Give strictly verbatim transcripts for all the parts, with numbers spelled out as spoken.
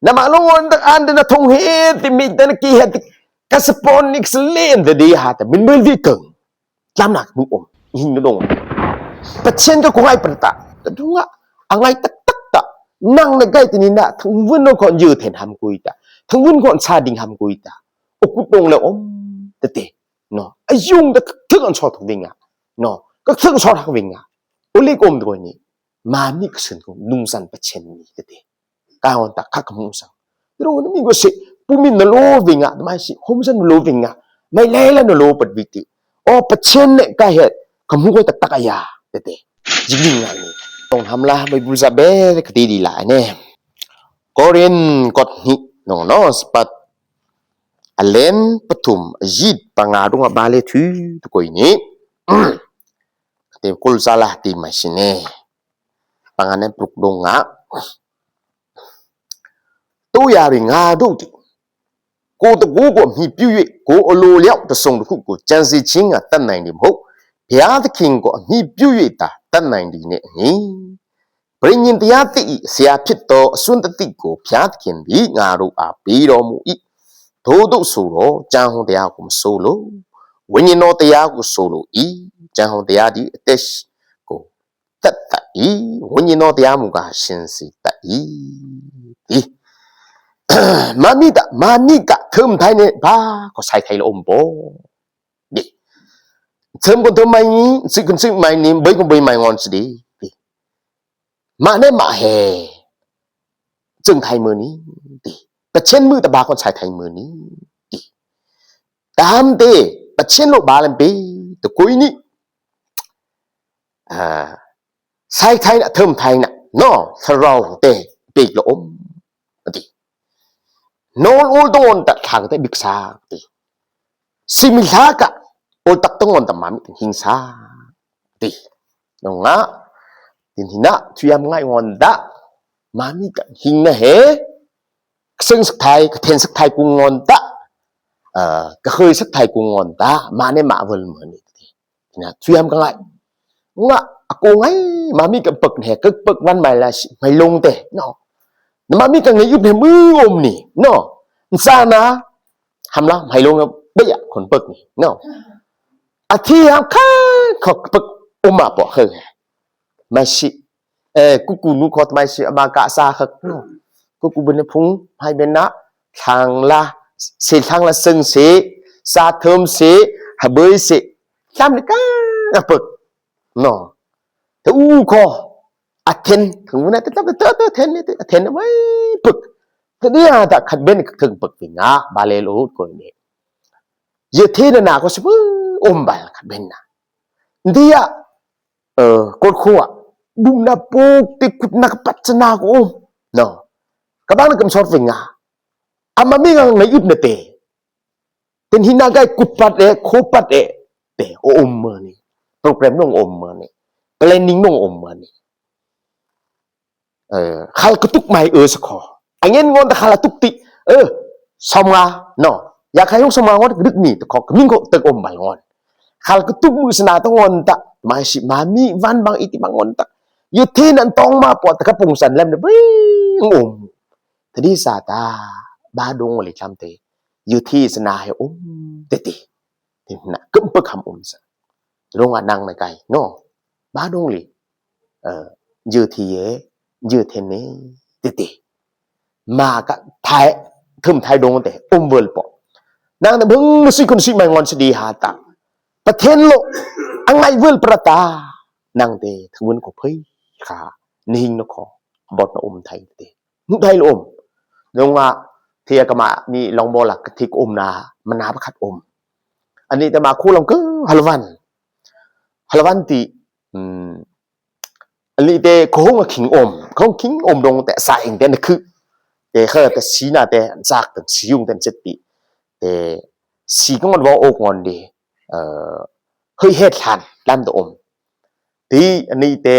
Na ma lông on ta an ta na thong he ti mi ta na ki he ti. Ka sa pon nik sa len ta di ha ta. Min mel vi keng. Lam nak bu om. Hin dong. Pachên ka ku ngai pran ta. Ta du nga. A ngai tak tak ta. Nang na gai ti ni na. Thang vun no kon yư then ham kui ta. Thang vun kon sa ding ham kui ta. O kut dong le om. Ta te. No. A yung ta thang an so thang ving a. No. Ka thang so thang ving a. O le om doi ni. Ma mi ka sên kong nung san pachên ni ta te. Ka hon ta kak ka mu sang. Rong ni mi go se pu mi na lo vinga, mai si hom san lo vinga. Mai lai la na lo pat viti. O pachên ne ka het ka mu go ta tak aya. Te te. Jing ni ngai ni. Tong ham la mai bu za be ka ti di la ne. Korin kot ni nong no spat. A len pathum a yit pa nga dung a ba le thu tu koi ni. Te kul sa la ti mai si ne. Panganen pruk dong nga. Tu ya ri nga du ti. Ko ta gu ko mi piu ye ko o lo liao ta song du ko chan si ching a tan nai dim ho. Pia ta king ko mi piu ye ta tan nai di ne ni. Prin yin ta ya ti i sia phit to sun ta ti ko pia ta king di nga ru a pi ro mu i. To do so lo chang ho ta ya ko so lo. Wen yin no ta ya ko so lo i. Chang ho ta ya di tes ko. Tat ta i, wun yi no ta ya mu ka shin si ta i. Ti. Ma mi ta, ma mi ka thơm thai ne, ba, ko sai thai lo om bo. Di. Thơm ko thơm mai ni, sik ko sik mai ni, bai ko bai mai ngon si di. Di. Ma ne ma he. Chưng thai mơ ni. Di. Pachên mơ ta ba ko sai thai mơ ni. Di. Tam te, pachên lo ba lam pe, ta koi ni. À, sai thai na, thơm thai na, no, sa rau te, pek lo om. Ti. No, ol tong on ta thang te bik sa. Ti. Si mi la ka, ol tak tong on ta ma mi hing sa. Ti. No nga, tin hina, thu yam ngai ngon ta, ma mi ka hing na he, ka seng sak thai, ka then sak thai ku ngon ta, à, ka hơi sak thai ku ngon ta, ma ne ma völ mơ ni. Ti. Na, thu yam ka ngai. Nga, a ko ngai, ma mi ka pek ne, ka pek van mai la si, mai long te, no. Na ma mi ka ngai yup ne mu om ni, no. Nsa na, ham la, mai long be ya, kon pek ni, no. A thi ham ka, ko pek om ma po he. Mai si, eh, ku ku nu ko mai si, ma ka sa khak, no. Ku ku ben phung, mai ben na, thang la, se thang la seng se, sa thơm se, ha bơi se, lam ni ka, ka pek. No. Te u ko. A then. Thang u na te tap te te then ni te. A then wai pek. Te dia ta khat ben ka thang pek ni nga. Ba le lo ko ni. Ye the na na ko si bu. Om bal khat ben na. Dia. Eh, ko ko. Bum na pok te kut na ka pat sa na ko om. No. Ka bang na kam sor fe nga. Ama mi nga ngai yup na te. Ten hina gai kut pat e, ko pat e. Te, o om mơ ni. Program nong om mơ ni. Planning nong om mơ ni. Eh, khal ketuk mai ơ sa ko. Angen ngon ta khal ketuk ti. Eh, som nga, no. Ya khai hong som nga ngon kedik ni, ta ko, keming ko, tek om bal ngon. Khal ketuk mu sena ta ngon ta. Mai si ma mi van bang iti bang ngon ta. Yu thi nan tong ma po, ta ka pung san lem ne, bing om. Tadi sa ta, ba dong le cham te. Yu thi sena he om, te te. Te na, kem pek ham om sa. Rong a nang na kai, no. Ba dong li. Eh, yư thi ye, yư then ne, ti ti. Ma ka thai, thơm thai dong te, om völ po. Nang te bưng si kun si mai ngon si di ha ta. Pa then lo, ang ngai völ pra ta. Nang te, thơm völ ko phơi, kha, ni hing no ko, bot no om thai te. Mu thai lo om. Dong a, thi ka ma, mi long bol a, ka thi ko om na, ma na pa khat om. Ani te ma khu long ke, halvan. Halvan ti, hmm, Ani te ko hong khing om, ko hong khing om dong te sa ing te na khu. Te kha te si na te sak te si yung te set pi. Te si ko ngon vo ok ngon di. Eh, hơi het han lam te om. Ti ani te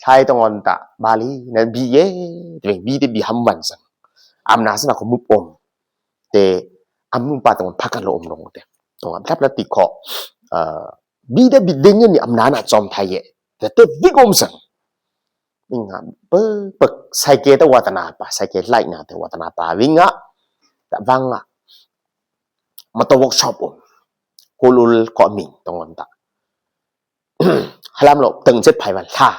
thai te ngon ta Bali na bi ye, te bi te bi ham van sang. Am na sa na ko mup om. Te am nu pa te ngon phakan lo om dong te. Tong am tap la ti ko. Eh, bi te bi ding ni am na na chom thai ye. Te te bi om sang. ꞌVing a, pơk, pơk, sai ke ta ꞌva ta na pa, sai ke lai na ta ꞌva ta na pa, ꞌving a, ta ꞌvang a, ꞌma ta workshop ꞌom. Kol ul ko ꞌming, tong ꞌvan ta. Hlam lo, tơng ꞌset phai ꞌvan, hla,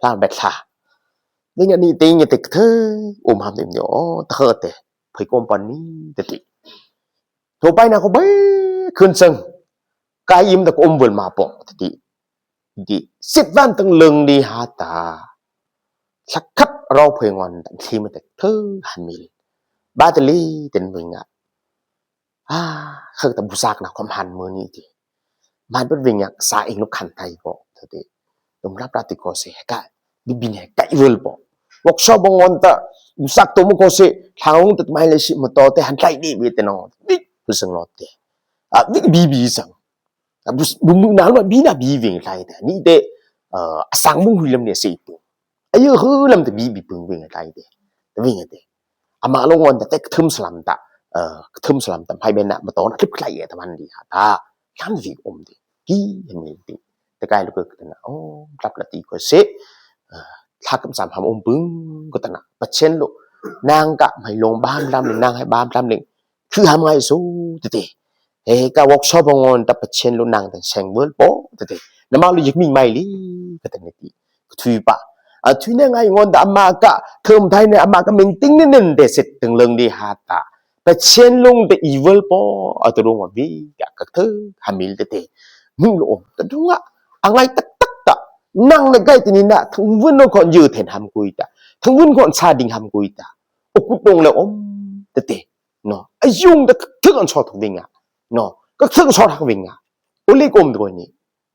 hla bet hla. ꞌVing a ꞌnị ꞌtếng ꞌnị tek thơ, ꞌom ham ꞌtếng ꞌnị, o, ta hơ te, phai kom pon ꞌnị, ta ti. Thô pai na ko bai, khưn sơng. Kai im ta ko ꞌom vơl ꞌma pŏk, ta ti. Ti, sĭt ꞌvan tơng lưng đi ha ta. Hlak khăp rau phai ngon ta, ꞌlhi ꞌma tek thơ, hăn mil. Ba ta ꞌli, ten ꞌving a. A, khăk ta bu sak na khom hăn mơ ꞌnị ti. Man pơt ꞌving a, sa ing luk khăn thai ko, ta ti. Tơm lap lap ti ko se, ka, bi bin he, ka i vơl po. Workshop bong ngon ta, bu sak tôm ko se, thang ung ta mai le si, ma to te hăn thai đi, bi te nong. Bi, bu sơng lo te. A, bi, bi, bi sơng. A, bu, bu mưng na lo, bi na bi ꞌving lai te. ꞌNị te, a, sang mưng hui lăm ꞌnị se pu. A, yơ hơ lăm te bi, bi pưng ꞌving lai te. Te ꞌving te. A, ꞌma lo ngon ta, te kơthơm slam ta. A, kơthơm slam ta, hai bên na, ma to na, klip klai ta man đi ha ta. Hlam ꞌving ꞌom ti. Ki, hăn mil ti. Te kai lo kơ ta na. O, lap lap ti ko se. A, hlak khăp sam ham ꞌom pưng ko ta na. Pa chen lo. Nang ka, mai long bam lam, nang hai bam lam, ling. Khư ham ngai su, ta ti. He, ka workshop bong ngon ta pa chen lo nang ta seng vơl po, ta ti. Na ma lo yik ming mai ꞌli, ka ta ꞌnị ti. Ka thui pa. A, thui na ngai ngon ta ꞌma ka, thơm thai ne ꞌma ka ming ting ꞌnị ꞌnị te sĭt tơng lưng đi ha ta. Pa chen lung ta i vơl po, a, ta rung a ꞌving, ka, ka thơ, hăn mil ta ti. Mưng lo ꞌom, ta rung a, a ngai tak tak ta. Nang na gai ti ꞌnị na, thang vưn lo kon yơ then ham kui ta. Thang vưn kon sa đing ham kui ta. O kut nong le ꞌom, ta ti. No, a yung ta kơk thơk an sot ꞌving a. No, kơk thơk an sot hak ꞌving a. Ơ, ꞌli kom ta ko ꞌnị.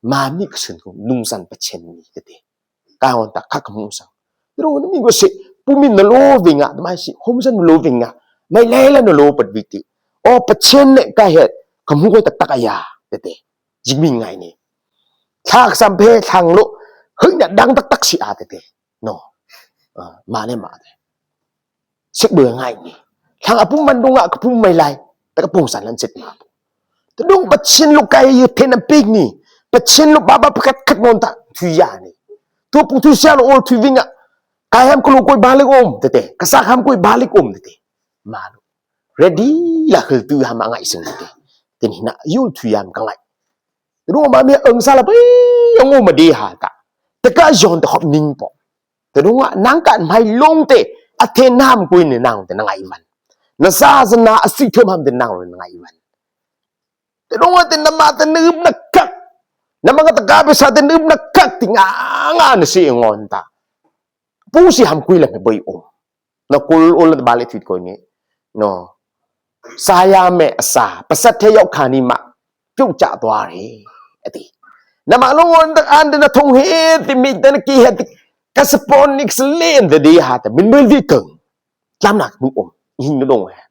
Ma ꞌmí kơsưn ko nung san pa chen ꞌnị ta ti. Ka hon ta khăk kơmu sơng. Rung ꞌnị ꞌmí ko se, pu min na lo ꞌving a, ta mai se, hôm san na lo ꞌving a. Mai lai la na lo pơt ꞌving ti. O, pa chen ne ka he, kơmu ko tak tak a ya, ta ti. Jik mi ngai ꞌnị. Thak sam phe, thang lo, hơi na dang tak tak si a, ta ti. No. A, ma ne ma te. Sek bơ ngai ꞌnị. Thang a pum man dong a ka pum mai lai. Ta ka pum san lan sek ma. Ta dong pa chen lo kai yơ then a pek ꞌnị. Pa chen lo ba ba pa khăt khăt ngon ta. Thui ya ꞌnị. Tu pung thui sia lo ol thui ꞌving a. Kai ham ko lo koi ba lek ꞌom, ta ti. Ka sak ham koi ba lek ꞌom, ta ti. Ma lo. Ready la khư tu ham a ngai sơng, ta ti. Tin hi na yul thui yam ka ngai. Ta dong a ba mi ưng sa la bai, ưng ꞌom ma đi ha ta. Ta ka yon ta khop ning po. Ta dong a nang ka mai long te, a the nam kui ꞌnị nang te na ngai ꞌvan. Na sa sa na a si thơm ham te nang na ngai ꞌvan. Ta dong a te na ma ta nưp na kăk. Na ma ka ta ka pê sa te nưp na kăk ti nga nga na si ngon ta. Pu si ham kui la me bai ꞌom. Na kul ul ta ba le thuit ko ꞌnị. No. Sa ya me sa. Pa sat the yau kha ni ma. Piu cha tua re. A ti. Na ma lo ngon ta an ta na thong he ti mi ta na ki he ti. Ka sa pon nik sa len ta di ha ta. Min bai vi kơng. Lam nak bu ꞌom. Hin na dong he.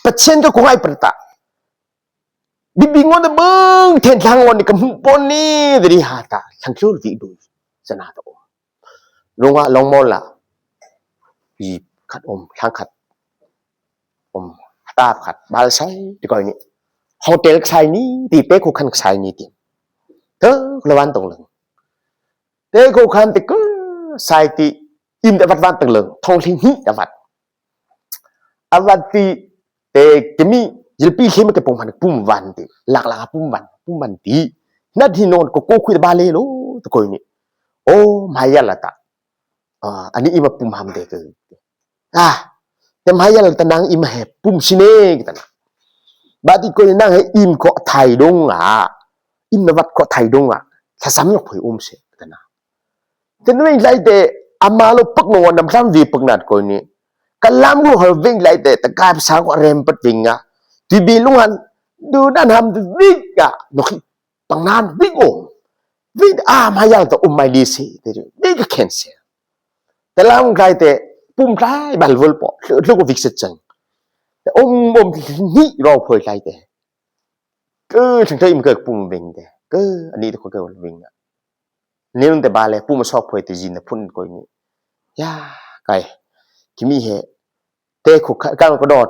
Pa chen ka ko ngai pơr ta. Bi bi ngon ta bưng then thang ngon ꞌnị ka mu pon ꞌnị ta di ha ta. Thang klur vi du. Sa na ta ꞌom. Rung a long mol la. I khăt ꞌom, thang khăt. ꞌOm, ta khăt, bal sai, ti ko ꞌnị. Hotel sai ꞌnị, ti te ko khan sai ꞌnị ti. Te, la ꞌvan tong lưng. Te ko khan ti ko sai ti, im ta ꞌvat ꞌvan tong lưng, thong ling hi ta ꞌvat. A ꞌvat ti, te kơ ꞌmí, yil pi lim te pum ꞌvan, pum ꞌvan ti, lak lak pum ꞌvan, pum ꞌvan ti. Nat hi non ko ko khui ta ba le lo, te ko ꞌnị. O, ma ya la ta. A, ani im a pum ham te kơ. A, te ma ya la ta nang im he pum si ne ki ta na. Ba ti ko nang he im ko thai dong a. Im na ꞌvat ko thai dong a. Tha sam yok phoi um se ki ta na. Te ꞌnị lai te ama lo pơk nong nam lam vi pơk nat ko ꞌnị. Ka lam lo hal ving lai te ta ka sa ko rem pet ving a. Ti bi lung an du dan ham te ving a. No khi pang nan ving ꞌom. Ving a ma yang ta um mai di si. Te ving ka khen se. Te lam lai te pum lai bal vul po. Lu ko vik se chang. Te um um ni ro phoi lai te. Kơ chang te im kơ pum ving te. Kơ ani te ko kơ ving a. Ni lung te ba le pum sok phoi te jin te phun ko ꞌnị. Ya, kai. Ki ꞌmí he. Te ko ka, ka ko dot.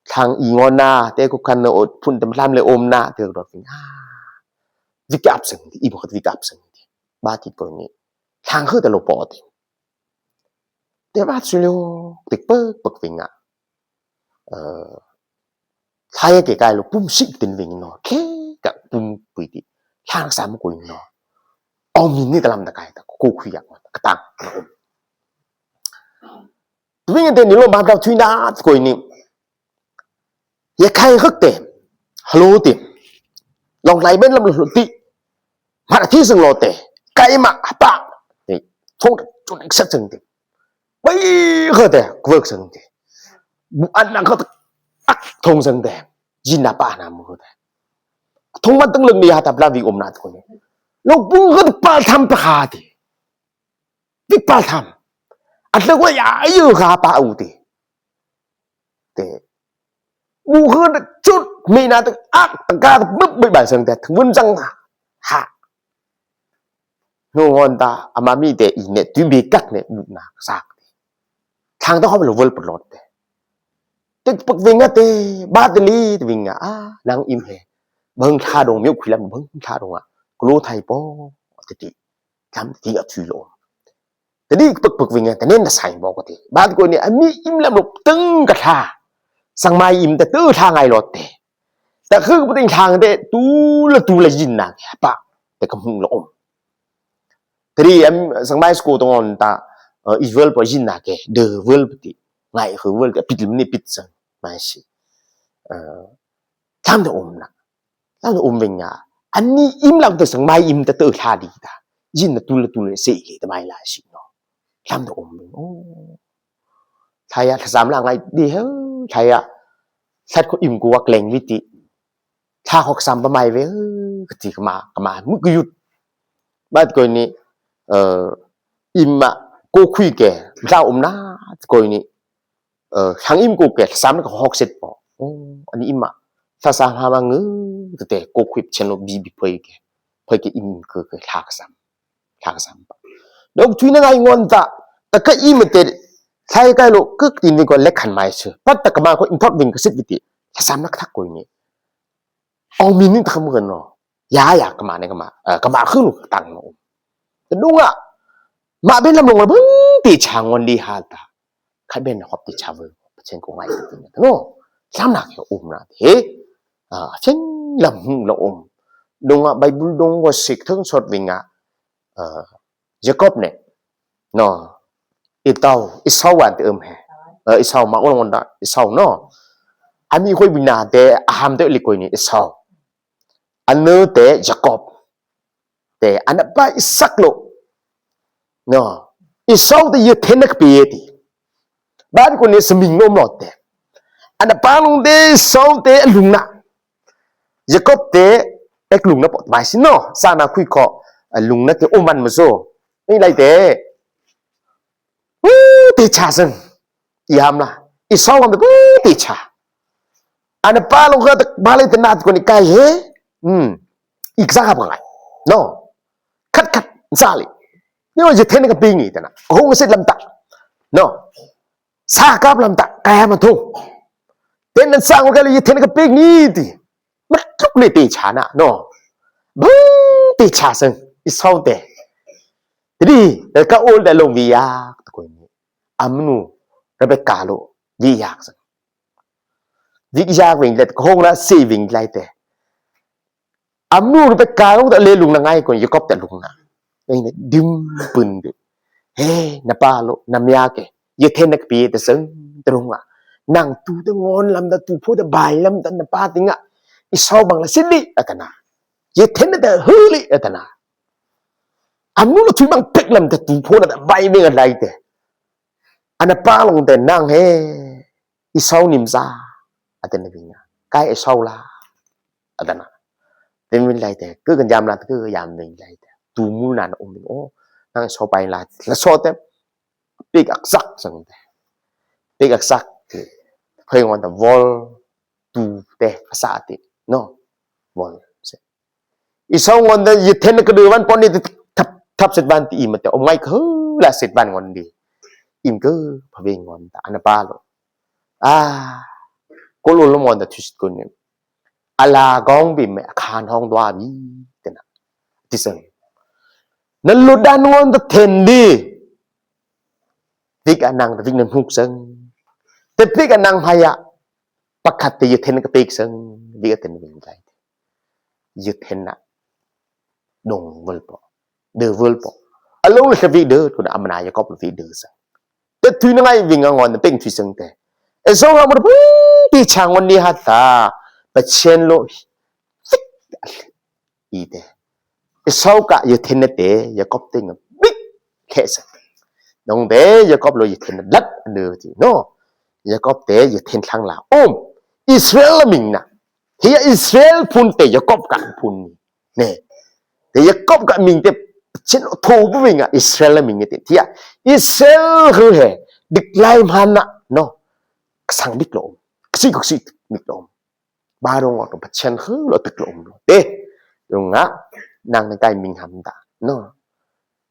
Thang i ngon na, te ko kan ot phun te lam le ꞌom na, te ko dot ving. A. Vik ap seng, i bo vik ap seng. Ba ti ko ꞌnị. Thang hơ te lo po te. Te ꞌva ꞌchu ꞌliêu, ti ꞌpơk ꞌpơk ꞌving a. Ơ, thái ke kai lo pum sik tin ꞌving no. Ke ka pum pui ti. Hlang sam ko ꞌnị no. Au mi ni ta lam ta kai ta. Ko khui a. Ka tang. Ti ꞌving te ꞌnị lo ma ta thui na ko ꞌnị. Ye kai hơk te. Halo te. Lòng lai bên lam lo ti. Mă thi sưng lo te. Kai mă hơpa. Te. Phong chun sat sưng te. Bai hơ te. Kwơk sưng te. Bu ăn năng hơ te. Ak thong sưng te. Jin na pa na mu hơ te. Thong man tưng lưng ni ha ta bla vi om na ko ꞌnị. Lo bu hơ te pa tham pa ha te. Ti pa tham. Ăn lưng wa ya yu ha pa u te. Te. Bu hơ te chut mi na te ak ta ka te bưp bai bai sưng te. Thăng vun sưng ha. Ha. Hơ ngon ta, a ma mi te ꞌnị ꞌnị, tui bi kak ꞌnị, bu na sak. Thang ta khop lo vơl pơlot te. Te ꞌpơk ꞌving a te, ba te li, te ꞌving a, a, năng im he. Bơng tha dong, miu khui lam, bơng tha dong a. Kơ lo thai po, te ti, lam ti a thui lo. Te đi ꞌpơk ꞌpơk ꞌving a, te ꞌnị na sai po ko te. Ba te ko ꞌnị, a mi im lam lo tưng ka tha. Sang mai im te tơ tha ngai lo te. Ta khư ꞌpơk ting thang te, tu la tu la jin na, pa, te ka hung lo om. Te đi em, sang mai sko tong on ta, ơ, i vơl po jin na ke, de vơl ꞌpơk ti, ngai khư vơl te, pit lim ni pit sang, mai si. Ơ, tham te om na. Tham te om ꞌving a. Ăn ꞌnị im lam te sang mai im te tơ tha đi ta. Jin na tu la tu la se ke, te mai la si no. Tham te om ꞌving. Ô. Thai a, tha sam la ngai đi hơ. Thai a. Sat ko im ko wa kleng ꞌvit ti. Tha khok sam pa mai ve, ơ, ka ti ka ma, ka ma, mưk yut. Ba te ko ꞌnị, ơ, im ma, ko khui ke, tha um na, te ko ꞌnị, ơ, hăng im ko ke, tha sam ka khok set po. Ô, ăn ꞌnị im ma, tha sam ha ma ngư, te te, ko khui chen lo bi bi phơi ke, phơi ke im ko ke, tha ka sam. Tha ka sam pa. Dong thui na ngai ngon ta. Ta ka im te. Thai kai lo kơ tin ꞌving ko lek khan mai sơ. Pat ta ka ma ko im thot ꞌving ka sit ꞌvit ti. Tha sam na ka thak ko ꞌnị. Au mi ni ta ka mơ no. Ya ya ka ma ne ka ma. Ơ, ka ma khư lo ka tang no. Te dong a. Ma bên lam long la bơng ti cha ngon đi ha ta. Khai bên na khop ti cha vơ. Pa chen ko ngai ti na. No. Sam na ke um na te. A, chen lam hung la um. Dong a Bible dong ko sik thơng sot ꞌving a. Ơ, Jacob ꞌnị. No. Esau, Esau wan te um he. Ơ, Esau ma ul ngon ta, Esau no. A mi khôi bi na te, a ham te li ko ꞌnị, Esau. Ăn nơ te, Jacob. Te, ăn pa Isak lo. No. Esau te ye then na ka pi ti. Ba ko ꞌnị sa ming no mo te. Ăn pa lung te, Esau te, lung na. Jacob te, ek lung na po, bai si no. Sa na khui ko, lung na te, ô man ma so. Ơ, lai te. Ơ, te cha sưng. I ham la. Esau ham te, ơ, te cha. Ăn pa lung ka te, ba lai te na ko ꞌnị kai he. Hmm. Ik sa hap ngai. No. Khắt khắt, sa li. Ni wa ye then ka pi ꞌnị te na. Hung sit lam ta. No. Sa kap lam ta, kai ma thung. Ten nan sang ka li ten ka pik ni ti. Mat luk ni ti cha na, no. Bung ti cha sưng, Esau te. Ti di, ka ul da long vi yak, ta ko ni. Amnu, Rebecca lo, vi yak sưng. Vi yak ving le, ka hung na si ving lai te. Amnu Rebecca lung ta le lung na ngai ko Jacob ta lung na. Ngai ne dim pun de. He, na pa lo, na mia ke. Ye then na ka pi ta sưng, ta lung a. Nang tu ta ngon lam ta tu pho ta bai lam ta na pa ti nga. Esau bang la sili, ata na. Ye then ta huli, ata na. Amnu lo tui bang pek lam ta tu pho na ta bai ving a lai te. Ana pa lung te nang he. Esau nim sa. Ata na ving a. Kai Esau la. Ata na. Te ving lai te. Kơ kan jam la, kơ kan jam ving lai te. Tu mu na na um ving. Ô, nang Esau pai la. La so te. Pik ak sak sưng te. Pik ak sak te. Hơi ngon ta vol. Tu te. Asa te. No. Vol. Esau ngon ta ye then ka de van pon ni thap, thap set van ti im te. Om ngai kơ la set van ngon di. Im kơ pha ve ngon ta. Ana pa lo. A. Ko lo lo ngon ta thu sit ko ni. Ala gong bi me khan hong dua bi. Te na. Ti sưng. Na lo dan ngon ta then di. Wik a nang, wik nan huk seng. Te wik a nang haya. Pakhat te yuthen ka pek seng. Wik a ten wing lai. Yuthen na. Dong wal po. De wal po. Alo le wik de, kuna amna Yakop wik de seng. Te tui na ngai wing a ngon, peng tui seng te. E so nga mo ti chang ngon ni hata. Pachen lo. I te. Esau ka yuthen na te, Yakop te nga bik khe sa. Nong te, Yakop lo yuthen na lat anu ti, no. Yakop te yuthen thang la. Om, Israel la ming na. Te ya Israel phun te Yakop ka phun ni. Ne. Te Yakop ka ming te, chen tho bu ming a Israel la ming ni te. Te ya Israel hu he, dik lai man na, no. Ksang bik lo om. Ksi ko ksi bik lo om. Ba rong ot Pachen hu lo tek lo om lo. Te. Rong nga, nang na kai ming ham ta. No.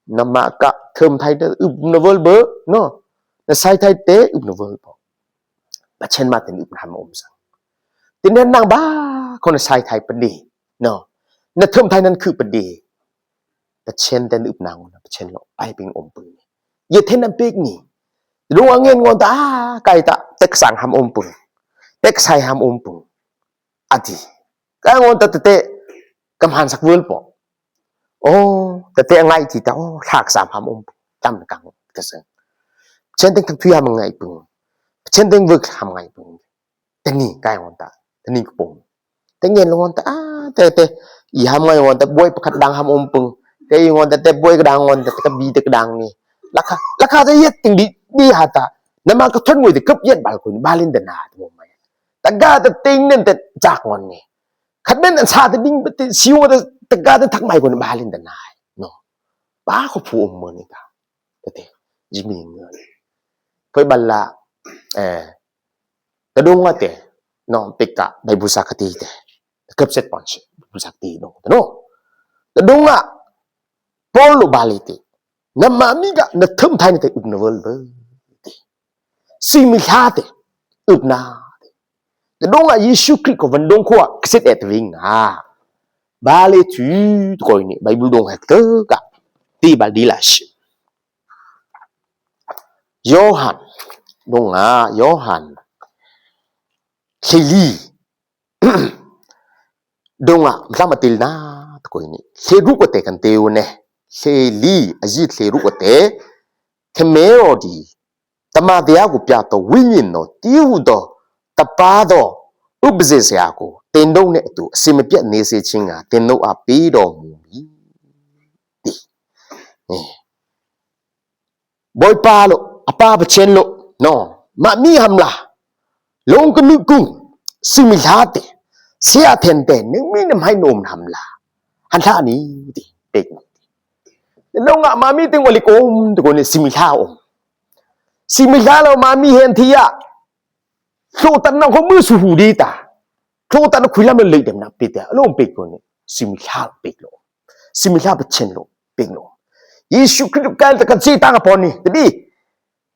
Na ma ka thơm thai te up na wal bơ. No. Na sai thai te up na wal bơ. Pachen ma te up na ham om sang. Te nen nang ba, ko na sai thai pade. No. Na thơm thai nan khư pade. Pachen te up nang, Pachen lo. Ai ping om pung. Yuthen nan pek ni. Rong a ngen ngon ta, a, kai ta, tek sang ham om pung. Tek sai ham om pung. Ati. Ka ngon ta te, kam han sak wal po. O, te te ngai ti ta, o, thak sam ham om pung. Tam kang, te seng. Chen teng thak tui ham ngai pung. Chen teng wek ham ngai pung. Te ni, kai ngon ta. Te ni kupung. Te ngen lo ngon ta, a, te, te. I ham ngai ngon ta, buai pakhat dang ham om pung. Te i ngon ta, te buai ka dang ngon ta, te ka bi te ka dang ni. Laka, laka te yet ting di, di hata. Na ma ka thon ngoi te kep yet bal kun, balin te na, te mo mai. Ta ga ta ting nen te jak ngon ni. Khat men an sa te ding, te siu te, te ga te thak mai kun, balin te na. No. Ba ko phu om mo ni ta. Te te. Jimi ngai. Poi bala, eh, Te dong a te, no, pek ka, Bible sa kati te. Te kep set pon si, Bible sa kati dong, te no. Te dong a, Paul lo bale te. Na mami ka, na thơm thai na te up na wal bơ. Te. Simi hla te, up na te. Te dong a Yesu Krist ko van dong ko a, kset et wing a. Bale tu, tu ko ini, Bible dong hek te ka. Ti bal di la si. Yohan. Dong a, Yohan. Hli li. Dong a, mlam a til na, te ko ini. Hli ru ko te kan teu ne. Hli li, a ji hli ru ko te. Te me o di. Tama dia ku pia to wingin no, tiu do. Tapa do. Up je se aku. Ten dong ne tu. Simi pia ne se ching a. Ten no a pi do mu mi. Ti. Eh. Boi pa lo, a pa Pachen lo, no, ma mi ham la, long ka nu kung, simi hla te, sia then te, neng mi nam hai nom ham la, han hla ni ti, pek ni. Long a ma mi ting wali kom, tu ko ni simi hla om. Simi hla lo ma mi hen ti ya, so tan nang ko mu su hu di ta, so tan kui lam lo le dem na pek te, long pek ko ni, simi hla pek lo. Simi hla Pachen lo, pek lo. Yesu Krist kan ta kan si tang pon ni. Jadi,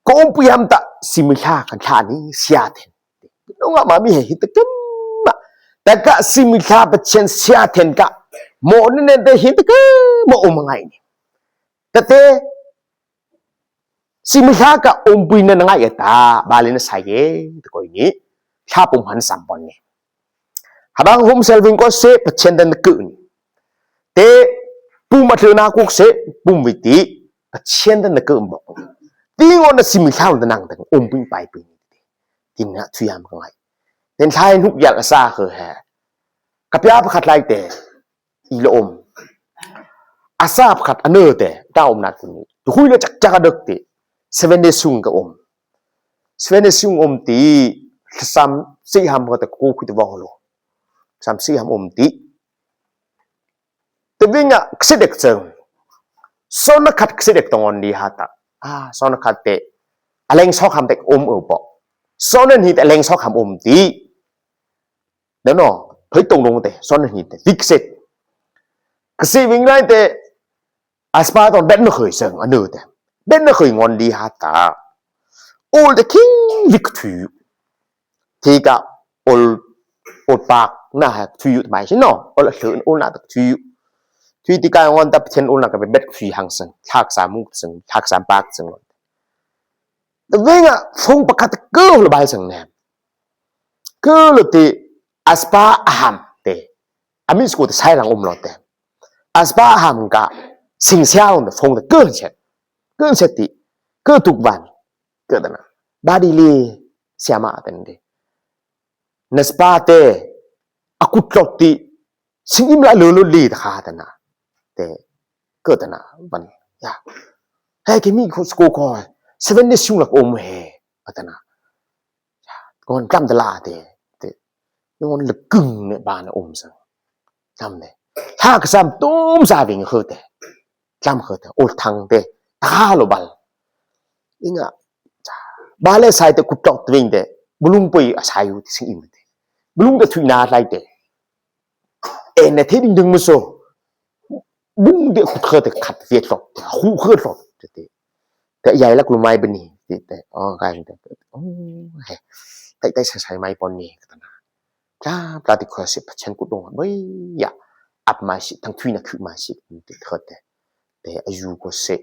ko um pui ham ta, simi hla kan hla ni sia then. Dong a ma mi he hit kem ma. Ta ka simi hla Pachen sia then ka. Mo ne ne te hit kem mo um ngai ni. Ta te, simi hla ka um pui na ngai ta, bale na sa ye, te ko ini. Hla pum han sam pon ni. Habang hom sel wing ko se Pachen dan ke ni. Te pum a tleu na kuk se pum witi Pachen dan ke mbok. Ti ngon na simi hla dan nang dan um pui pai pui. Ti na thui ham ka ngai. Ten thai nuk yal sa ke he. Ka pia pakhat lai te. I lo om. A sa pakhat a nơ te. Ta om nat kun ni. Tu hui le chak chak a dek te. Seven Day sung ka om. Seven Day sung om ti, sam si ham ko te ko kui te vong lo. Sam si ham om ti. Te wing a ksidek seng. Sona khat ksidek tong on di hata. Ah, sona khat te. Aleng sok ham te om o po. Sona ni te aleng sok ham om ti. Đó no, phơi tông đông te, son hi te, dik set. Kasi wing lai te, aspa ton bet na khơi seng, anu te. Bet na khơi ngon di hata. Ol te king dik thu. Ti ka ol, ol pak na ha thu mai si no, ol thu ol na thu. Thu ti ka ngon ta chen ol na ka bet thu hang seng, thak sa muk seng, thak sa pak seng. Tơ ꞌving a phung ꞌpă khat ꞌkơ lo bal sang nem. ꞌKơ lo ti a spa a ham te. A ꞌmí ꞌskô te sai lang um lo te. A spa a ham ka sing siau te phung te ꞌkơ set. ꞌKơ set ti. ꞌKơ tuk van. ꞌKơ ta na. Ba đi li sia ma ten te. Na spa te. A kut lo ti. Sing im la lo lo li ta kha ta na. Te. ꞌKơ ta na. Van. Ya. He ke ꞌmí ko ꞌskô ko. Seven Days sung lak um he. A ta na. Kon ꞌlam ta la te. Te. Kon lơ kưng ne ba na um sang. ꞌLam ne. Hla ka sam tum sa ving khơ te. ꞌLam khơ te. Ol thăng te. Ta lo bal. Ing a. Ba le sai te kut lo te ving te. Bulung pui a sai yu te sing im te. Bulung te thui na lai te. E ne te ding ding mu so. Bung de kut khơ te khat viet lo. Khu khơ lo. Te. Te yai lak lu mai bani. Te. Te. O, kai te. O, he. Tai tai sai sai mai pon ni. Ka ta na. Pla, pla ti khua si pa chen kut dong. Bơi, ya. Ap mai si, thăng thui na khu mai si. Te khơ te. Te a yu ko se.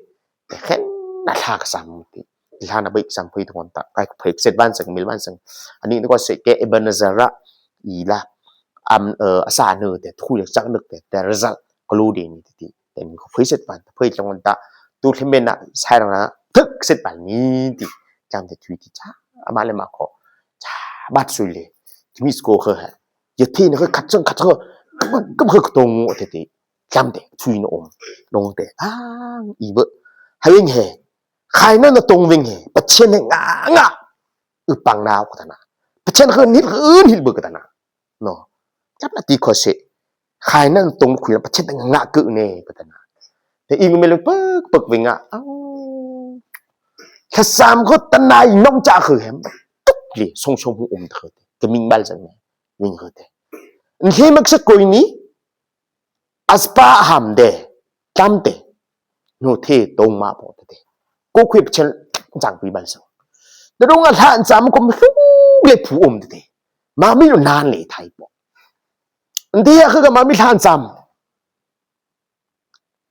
Te khen na hla ka sam ti. Hla na bơi ka sam pui tuan ta. Kai pui set van sang, mil van sang. Ani ko se ke Ebenezer ra. I la. Am, ơ, a sa nơ te. Thui lak chak nơ te. Te result. Ko lu de ni ti. Te mi ko pui set van. Pui tuan ta. Tu lhe men na. Sai rang na. Tuk set van ni ti. Cham te thui ti cha. Ama le ma ko. Cha. Bat sui le. Ti mi ꞌskô khơ ha. Ya ti na khơ khat sang khat khơ. Kăm khơ ka tong mo te ti. Cham te thui na um. Dong te. Ang i bơ. Hai ꞌving he. Khai na na tong ꞌving he. Pa chen he nga nga. Ư pang nao ka ta na. Pa chen khơ nit khơ nit bơ ka ta na. No. Chap na ti ko se. Khai na na tong khui la pa chen nga nga kơ ne ka ta na. Te i ngu me le pek pek ꞌving a. Ang. Tha sam khơ ta na i nong cha khơ hem. Tuk li song song hu um ta khơ te. Ke ming bal sang ne. ꞋVing khơ te. Nhe mak sa koi ni. A spa a ham de. Tam te. No the tong ma po te. Ko khui pa chen chang pui bal sang. Te dong a hla sam ko ꞌmí hlung le phu um te. Ma ꞌmí lo nan le thai po. Ndia khơ ka ma ꞌmí hla sam.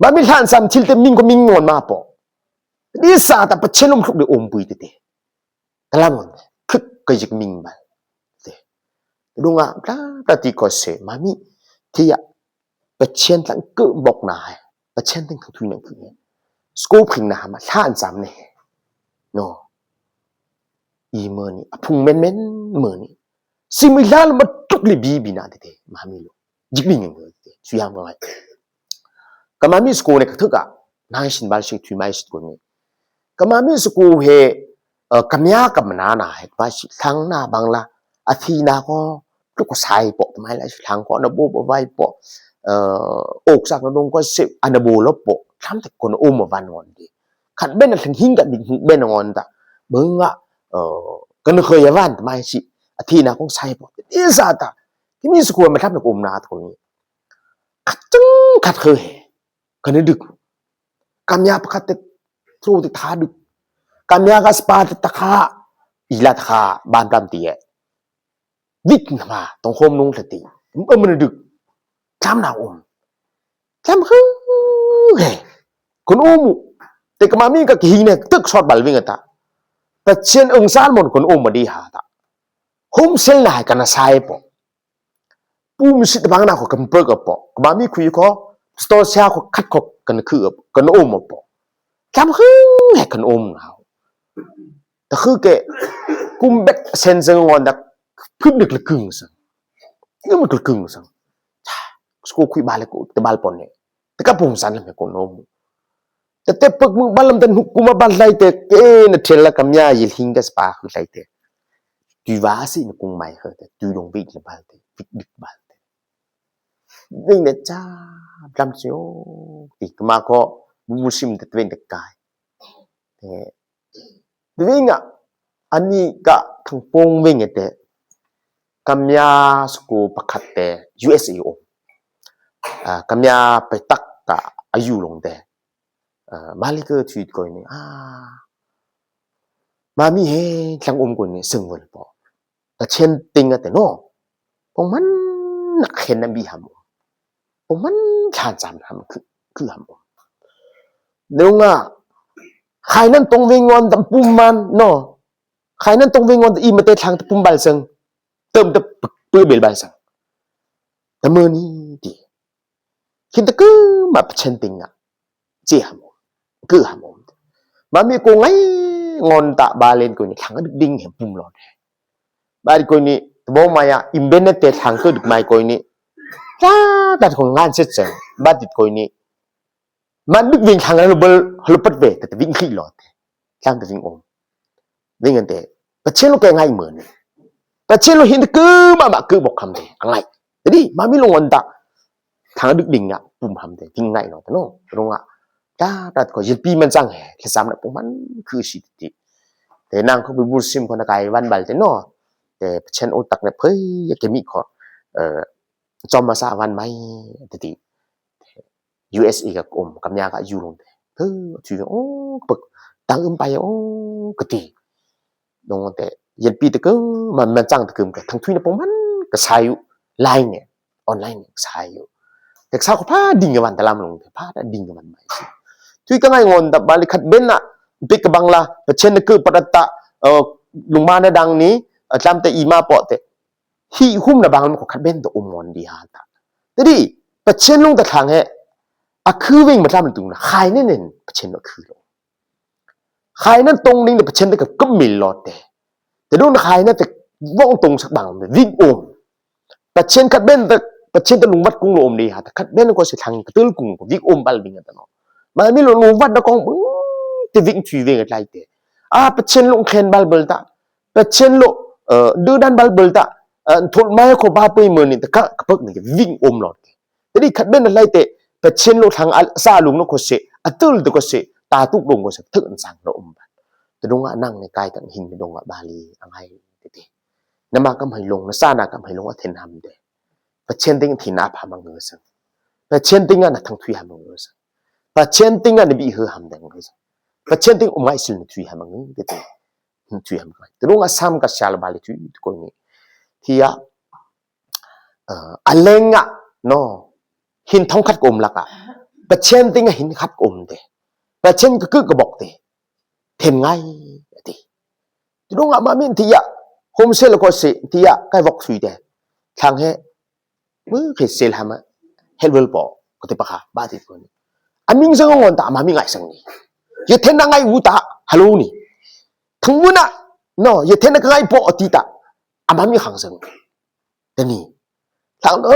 Ma ꞌmí hla sam thil te ming ko ming ngon ma po. Di sa ta pa chen um hluk le um pui te te. Ka lam ngon. Khuk ka yik ming bal. Te. Dong a, pla, pla ti ko se, ma ꞌmí. Ti ya. Pa chen tlang kơ bok na he. Pa chen tlang thui nang kơ he. ꞋSkô phing na ma, hla sam ne he. No. I mơ ni, a phung men men mơ ni. Si mui hla ma tuk le bi bi na te te, ma ꞌmí lo. Yik ming ngan te te. Sui ham ngai. Ka ma ꞌmí ꞌskô ne ka thuk a. Nai sin bal si thui mai sin ko ne. Ka ma ꞌmí ꞌskô he, ơ, ka mia ka ma na na he, ba si thăng na bang la. A thi na ko, tuk ko sai po, ta mai la si thăng ko, na bo bo vai po. Ơ, ok sak na dong ko se, a na bo lo po. Tham te ko na um ma van ngon de. Khat ben na thăng hing ka bi hing ben ngon ta. Bơ nga, ơ, ka na khơi ya van, ta mai si. A thi na ko sai po. Ti sa ta. Ti ꞌmí ꞌskô ma tham na ko um na ta ko ni. Khat chung khat khơi he. Ka na duk. Ka mia pa khat te tro te tha duk. Ka mia ka spa te ta kha. I la ta kha ban tam ti e. Vik na ma tong khom nung ta ti. Ơ ma na duk. Tham na um. Tham khơ he. Kon um. Te ka ma ꞌmí ka ki hing ne tuk sot bal ꞌving ta. Ta chen ưng sal mon kon um ma di ha ta. Hôm sel na he ka na sai po. Pu mi sit bang na ko kan prek a po. Ka ba mi khui ko. Sto sia ko khat ko kan khu a po. Kan um a po. Kam hưng he kan um na. Ta khu ke. Kum bek sen zeng ngon dak. Phut dak le kung sang. Ngu ma le kung sang. ꞋSkô khui ba le ko te bal pon ne. Te ka pung san le me ko no. Te te pek mu bal lam te hu kuma bal lai te ke na thel la ka mia yil hing ka spa khu lai te. Tui va si na kung mai he te. Tui dong vik le bal te. Vik dik bal te. Vik ne cha blam sio. Ti kuma ko mu sim te twen te kai. Te Ving a, ani ka thang pong ving te, ka mia ꞌsku pakhat te U S A um. A, ka mia pe tak ka a U long te. A, mali ke thui ko ni. A, mami he thang um ko ni seng vel po. Ta chen ting a te no. Pong man nak hen na bi ham. Pong man chan cham ham khu, khu ham. Nung a, Khai ꞌnặn tong ꞌving ꞌngon ta pum ꞌman, no. Khai ꞌnặn tong ꞌving ꞌngon ta i ꞌmá ꞌtẹ thang ta pum bal seng. Tơm ta pư bel bal seng. Ta ꞌmưa ꞌnị ti. Khi ta ꞌcứ ꞌmá pơchen ꞌtinh ꞌnạ. Chi hăm ôm. ꞌCứ hăm ôm. ꞌMá ꞌmí ꞌcọ ꞌngai ꞌngon ta ba ꞌlen ꞌcọ ꞌnị thang đĭ đing hên pum lo. Ba đĭ ꞌcọ ꞌnị, ta bô ꞌmá ya, im bên ꞌnặn ꞌtẹ thang ꞌcứ đĭ ꞌmá ꞌcọ ꞌnị. Ta, ta ꞌcọ ꞌngan sét seng. Ba đĭ ꞌcọ ꞌnị. ꞌMắn đĭ ꞌving thang ꞌlụk bel, ꞌlụk pơt ꞌvê, ta ta ꞌving khỉ lo ꞌtẹ. Thang ta ꞌving ôm. ꞌVing ꞌnặn ꞌtẹ. Pơchen ꞌlụk ꞌkẹ ꞌngai ꞌmưa ꞌnị. Pơchen ꞌlụk hin ta ꞌcứ ꞌmá ꞌmá ꞌcứ bốc hăm ꞌtẹ. ꞌNgai. Tơ đi, ꞌmá ꞌmí ꞌlụk ꞌngon ta. Thang đĭ đing ꞌnạ, pum hăm ꞌtẹ. ꞌVing ꞌngai lo ꞌtẹ no. Rong ꞌnạ. Ta, ta ꞌcọ ꞌdệt pi ꞌmắn chăng hê. Lĕ sam ꞌnạ pum ꞌmắn ꞌcứ si ti. ꞋTẹ ꞌnăng ꞌcọ ꞌpi bur sim ꞌcọ ꞌnạ kai ꞌvắn bal ꞌtẹ no. ꞌTẹ pơchen ôn tắc ꞌnạ phơi, ya ꞌkẹ ꞌmí ꞌcọ. Ơ, chom ꞌmá sa ꞌvắn ꞌmai. ꞌTẹ ti. U S A ꞌcọ ôm, ꞌcắm ꞌnhá ꞌcọ yu ꞌlung ꞌtẹ. Hơ, ꞌtui, ô, pơk, tăng ưm pay, ô, ꞌcọ ti. Rong ꞌtẹ, ꞌdệt pi ta ꞌcứ, ꞌmắn, ꞌmắn chăng ta ꞌcứ, ꞌcọ thang ꞌtui ꞌnạ pum ꞌmắn, ꞌcọ sai yu, line ꞌnị, online ꞌnị, sai yu. ꞌTẹ sa ꞌcọ pha đing ꞌvắn ta ꞌlam ꞌlung, pha ta đing ꞌvắn ꞌmai si. ꞌTui ꞌcọ ꞌngai ꞌngon ta ba ꞌlị khắt bên ꞌnạ, ꞌpị ꞌcọ bang la, pơchen ꞌnạ ꞌcứ pơđat ta, ơ, ꞌlung ꞌmá ꞌnạ đang ꞌnị, ơ, ꞌlam ta i ꞌmá pŏ ꞌtẹ. Hĭ ꞌhum ꞌnạ bang ꞌmá ꞌcọ khắt bên ta ôm ꞌngon đi ha ta. Tơ đi, pơchen ꞌlung ta thang hê. A khư ꞌving ꞌmá ꞌlam tung ꞌnạ, khai ꞌnê ꞌnê, pơchen ꞌnạ khư lo. Khai ꞌnặn tong đing ta pơchen ta ꞌcọ ꞌcứm mĭn lo ꞌtẹ. Tơ đung ꞌnạ khai ꞌnặn ta ꞌvong tong sắc bang ꞌmá ꞌving ôm. Pơchen khắt bên ta, pơchen ta ꞌlung ꞌvặt ꞌcung lo ôm đi ha ta khắt bên ꞌcọ si thang ꞌcọ tơl ꞌcung ꞌcọ ꞌving ôm bal ꞌving ta no. ꞌMá ꞌmí ꞌlụk ꞌlung ꞌvặt ꞌnạ ꞌcong bưng, ꞌtẹ ꞌving ꞌtui ꞌving ꞌlạy ꞌtẹ. A pơchen ꞌlụk khen bal bal ta. Pơchen ꞌlụk, ơ, đư đan bal bal ta. Ơ, thôn mai ꞌcọ ba pơi ꞌmưa ꞌnị ta ꞌcọ, ꞌcọ pơk ꞌnị ꞌving ôm lo ꞌtẹ. Tơ đi khắt bên ꞌnặn ꞌlạy ꞌtẹ, pơchen ꞌlụk thang a, sa ꞌlung ꞌnạ ꞌcọ si, a tơl ta ꞌcọ si, ta tŭk đung ꞌcọ si, thơ ꞌnặn chăng lo ôm bal. Tơ đung ꞌnạ ꞌnăng ꞌnị kai tăng hin tơ đung ꞌnạ ba ꞌlị, a ꞌngai ꞌtẹ. ꞌNa ꞌmá ꞌcắm hê ꞌlung, ꞌna sa ꞌnạ ꞌcắm hê ꞌlung, a ꞌthen hăm ꞌtẹ. Pơchen ꞌtinh ꞌthen ꞌnạp hăm ꞌmá ꞌngư seng. Pơchen ꞌtinh ꞌnạ thang ꞌtui hăm ꞌmá ꞌngư seng. Pơchen ꞌtinh ꞌnạ ꞌnị ꞌvị ꞌhư hăm ꞌtẹ ꞌngư seng. Pơchen ꞌtinh ôm ꞌngai sil ꞌnị ꞌtui hăm ꞌmá ꞌngư ꞌtẹ. ꞌTui hăm ꞌngai. Tơ đung ꞌnạ sam ꞌcọ sa la ba ꞌlị ꞌtui, ꞌtui ꞌcọ ꞌnị. Thì a, ơ, a ꞌlẹng ꞌnạ, no, hin thong khắt ꞌcọ ôm lắc ꞌnạ. Pơchen ꞌtinh ꞌnạ hin khắt ꞌcọ ôm ꞌtẹ. Pơchen ꞌcọ ꞌcứ ꞌcọ bốc ꞌtẹ. ꞌThen ꞌngai, ꞌtẹ. Tơ đung ꞌnạ ꞌmá ꞌmí ꞌnị ꞌtẹ, hôm sel ꞌcọ si, ꞌtẹ, ꞌcai bốc sui ꞌtẹ. Thang hê, ꞌmứ khê sel hăm ꞌmá, hel bơl pô, ꞌcọ ꞌtẹ ꞌpạ khả, ba ꞌtẹ ꞌcọ ꞌnị. A ꞌmí seng ꞌngon ta, a ꞌmá ꞌmí ꞌngai seng ꞌnị. Yua ꞌthen ꞌnạ ꞌngai u ta, halo ꞌnị. Thang ꞌmưa ꞌnạ, no, yua ꞌthen ꞌnạ ꞌcọ ꞌngai pô ꞌtẹ ta, a ꞌmá ꞌmí khăng seng. Tơ ꞌnị. Thang, ơ,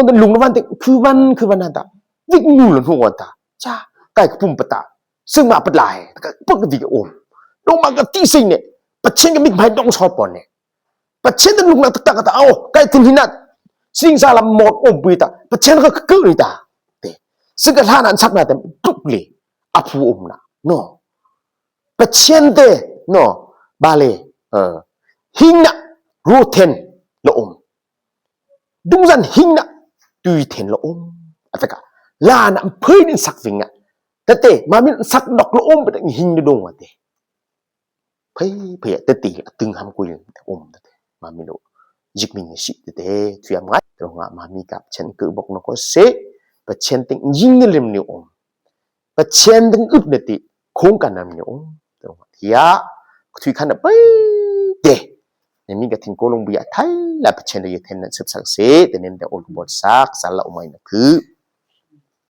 tơ ꞌlung ꞌnạ ꞌvắn ꞌtẹ, khư ꞌvắn, khư ꞌvắn ꞌnặn ta. ꞌViạk ꞌngu lon ꞌhung ꞌngon ta. Cha, ꞌcai ꞌcọ pum pơt ta. Sưng ꞌmá pơt lai, ꞌcọ pơk ꞌvị ôm. Đung ꞌmá ꞌcọ ꞌtị sing ꞌnị. Pơchen ꞌcọ ꞌmí ꞌmai đong sot pô ꞌnị. Pơchen tơ ꞌlung ꞌnạ tơ ta ꞌcọ ta, ô, ꞌcai ꞌthen hin ꞌnạ. Sing sa ꞌlam môt ôm bưi ta. Pơchen ꞌcọ ꞌcứ ꞌnị ta. Ơ. Sưng ꞌcọ hla ꞌnặn sắc ꞌnạ ꞌtẹ, ꞌlụk ꞌlị. A phu ôm ꞌnạ. No. Pơchen ꞌtẹ, no, ba ꞌlị, ơ, hin ꞌnạ, ru ꞌthen, lo ôm. Đung dăn hin ꞌnạ, ꞌtui ꞌthen lo ôm. A ta ꞌcọ, la ꞌnạ, phơi ꞌnị sắc ꞌving ꞌnạ. Tơ ꞌtẹ, ꞌmá ꞌmí sắc đŏk lo ôm, pơt hin ꞌnạ đung ꞌnạ ꞌtẹ. Phơi, phơi, tơ ꞌtẹ, a tưng hăm ꞌcui, ôm, tơ ꞌtẹ, ꞌmá ꞌmí lo. Dĭk ꞌmí ꞌnị si, tơ ꞌtẹ, ꞌtui hăm ꞌngai, tơ ꞌlung ꞌnạ, ꞌmá ꞌmí ꞌcọ pơchen ꞌcứ bốc ꞌnọ ꞌcọ si, pơchen ꞌtinh ꞌnhính ꞌnị lem ꞌnị ôm. Pơchen ꞌtinh ứt ꞌnị ti, khong ꞌcọ ꞌnặn ꞌnị ôm. Tơ ꞌlung ꞌnạ, ꞌtẹ, ꞌtui khăn ꞌnạ pơi ꞌtẹ. ꞌNị ꞌmí ꞌcọ ꞌthen ꞌcọ ꞌlung bươn ꞌtẹ, la pơchen ꞌtẹ ꞌthen ꞌnặn sưp sắc si, ꞌtẹ ꞌnị ꞌtẹ ôn bôt sắc, sa la ôm ꞌmai ꞌnạ khư.